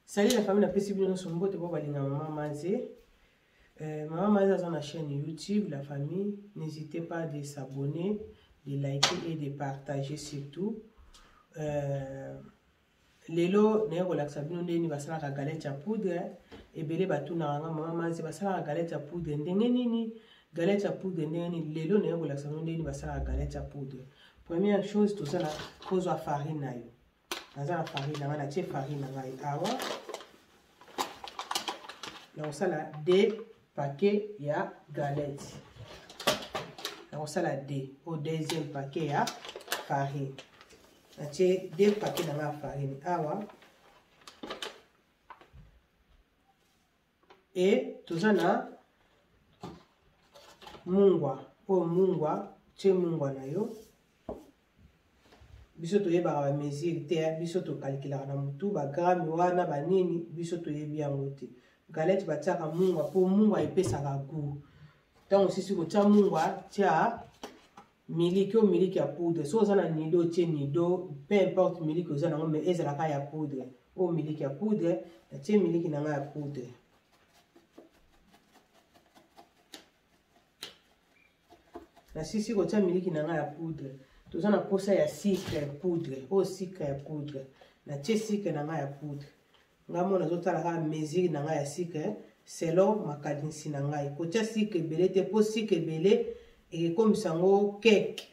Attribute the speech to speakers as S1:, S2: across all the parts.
S1: Salut la famille, napesi bino nyonso mbote bo balinga mama Maze. Euh, mama Maze aza na chaîne YouTube, la famille. N'hésitez pas de s'abonner, de liker et de partager surtout. Euh, lelo naye kolakisa bino ndenge nini basalaka galette ya poudre. Ebele batunaka nga mama Maze basalaka galette ya poudre ndenge nini? Galette ya poudre ndenge nini? Lelo naye kolakisa bino ndenge nini basalaka galette ya poudre. Première chose, tozala kozwa farine na yo. Naza na farine na ngai, natie farine na ngai awa. Nakosala 2 paquet ya galette. Nakosala 2 au deuxième paquet ya farine. Natie 2 paquet na ngai ya farine awa. E toza na mungwa, oyo mungwa, tie mungwa na yo. Biso toyebaka ba mesure te, biso tokalkulaka na mutu ba gramme wana ba nini, biso toyebi yango te. Galette batiaka mungwa po mungwa epesaka goût. Ntango osisi kotia mungwa, tia miliki, oyo miliki ya poudre. Soki oza na nido, tie nido, peu importe miliki oza nango, mais ezalaka ya poudre. Oyo miliki ya poudre, natie miliki na ngai ya poudre. Nasisi kotia miliki na ngai ya poudre. Toza na posa ya sucre ya poudre, oyo sucre ya poudre. Natie sucre na ngai ya poudre. Ngai moko nazotala kaka mesure na ngai ya sucre selon makanisi na ngai. Kotia sucre ebele te, po sucre ebele ekomisa yango cake,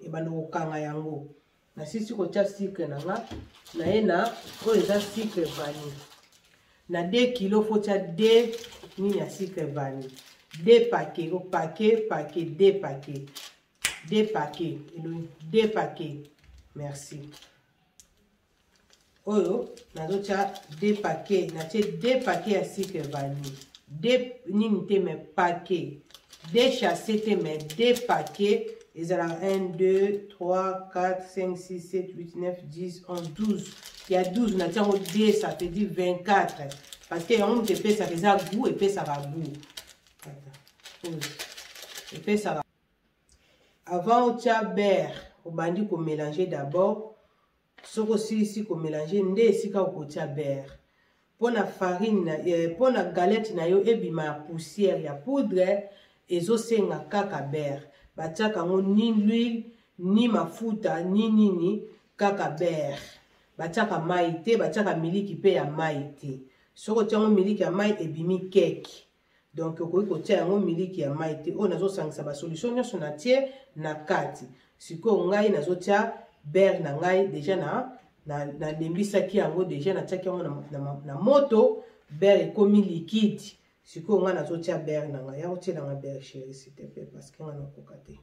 S1: ebanda kokanga yango. Nasisi kotia sucre na nga, naye na oyo eza sucre vanille. Na 2 kilo faut tia 2 nini ya sucre vanille. 2 paquets, o paquet, paquet, 2 paquets. 2 paquets, elongi, 2 paquets. Merci. Oyo nazotia 2 paquets, natie 2 paquets ya sucre vanille. 2 nini te mais paquet. 2 chassés te mais 2 paquets. Ezalaka 1, 2, 3, 4, 5, 6, 7, 8, 9, 10, 11, 12. Il y a 12, natia yango 2, ça fait dire 24. Parce que yango moto epesaka, eza goût, epesaka goût. Attends, pause. Epesaka. Avant otia beurre, obandi ko mélanger d'abord. Soki osilisi ko mélanger nde esika okotia beurre. Pona farine na pona galette na yo ebima ya poussière ya poudre, ezosenga kaka beurre. Batiaka yango ni l'huile, ni mafuta, ni nini, kaka beurre. Batiaka mai te, batiaka miliki pe ya mai te. Soki otia yango miliki ya mai ebimi cake. Donc okoki kotia yango miliki ya mai te. Oyo nazosangisa ba solution nyonso natie na kati. Sikoyo ngai nazotia beurre na ngai déjà na nalembisaki yango déjà, natiaki yango na moto, beurre ekomi liquide. Sikoyo ngai nazotia beurre na ngai. Ya kotiela nga beurre chérie s'il te plaît parce que ngai nakoka te.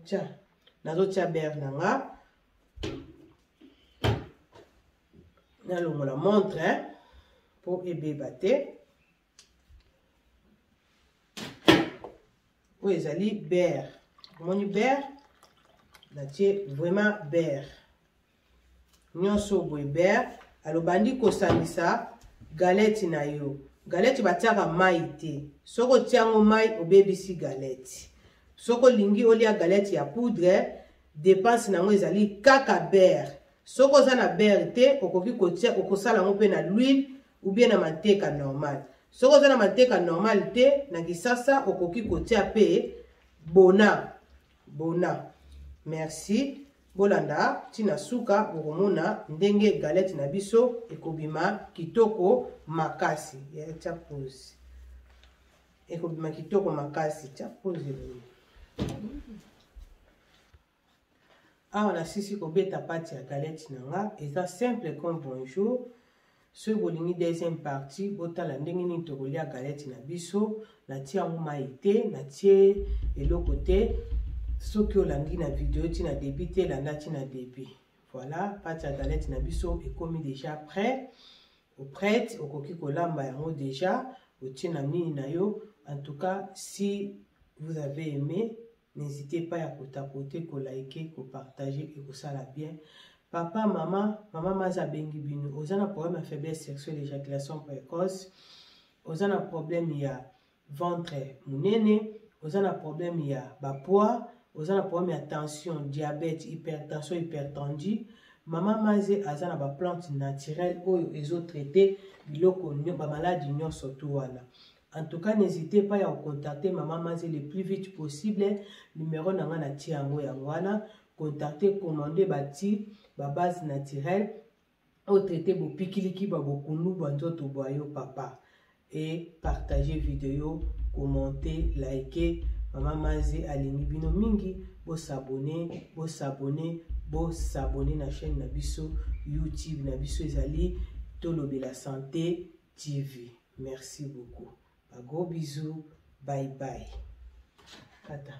S1: Tia, nazotia beurre na nga. Nalongola montre, hein, po ebeba te. Oyo ezali beurre. Omoni beurre? Natie vraiment beurre. Nyonso boye beurre. Alors bandi kosangisa galette na yo. Galette batiaka mai te. Soki otia yango mai obebisi galette. Soki olingi olia galette ya poudre, dépense nango ezali kaka beurre. Soki oza na beurre te, okoki kotia, okosala yango pe na l'huile ou bien na manteka normal. Soki oza na manteka normal te, na kisasa okoki kotia pe bona. Bona. Merci. Bolanda tina suka bokomona ndenge galette na biso ekobima kitoko makasi. Ya tia pause. Ekobima kitoko makasi. Tia pause elongi. Awa nasisi kobeta pâte ya galette na nga, eza simple comme bonjour. Soki bolingi deuxième partie, botala ndenge nini tokolia galette na biso. Natie yango mai te, natie eloko te. Soki olandi na video ti na début te, landa ti na début. Voilà, pâte ya galette na biso ekomi déjà prêt. Prête, okoki kolamba yango déjà, otie na nini na yo. En tout cas, si vous avez aimé, n'hésitez pas à kotapoter, ko liker, ko partager et ko sala bien. Papa, maman, maman maza bengi bino, oza na problème ya faiblesse sexuelle, éjaculation précoce, oza na problème ya ventre munene, oza na problème ya ba poids, oza na problème ya tension, diabète, hypertension, hypertendu. Mama Maze aza na baplante naturelle oyo ezotraite biloko bamaladi nyonso tu wana. En tout cas, n'hésitez pas à contacter Maman Maze le plus vite possible. Numéro na nga na tia yango yango wana. Contacter, commander bati ba base naturelle oyo traite bopikiliki ba bokundu bwa nzoto bwa yo papa. Et partager vidéo, commenter, liker. Maman Maze alingi bino mingi, bo s'abonner, bo s'abonner, bo s'abonner na chaîne na biso YouTube na biso ezali Tolobela Santé TV. Merci beaucoup. Ba gros bisous. Bye bye. Kata.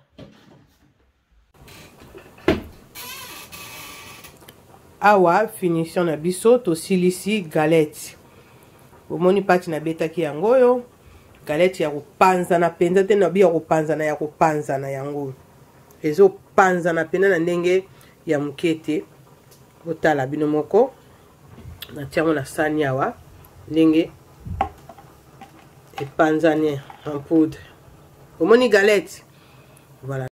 S1: Awa finition na biso tosilisi galette. Bomoni pati nabetaki yango oyo galette ya kopanzana mpenza te na bi ya kopanzana ya kopanzana yango ezopanzana mpenza na ndenge ya moke te. Botala bino moko natia yango na sani awa ndenge epanzani en poudre. Omoni galette, voilà.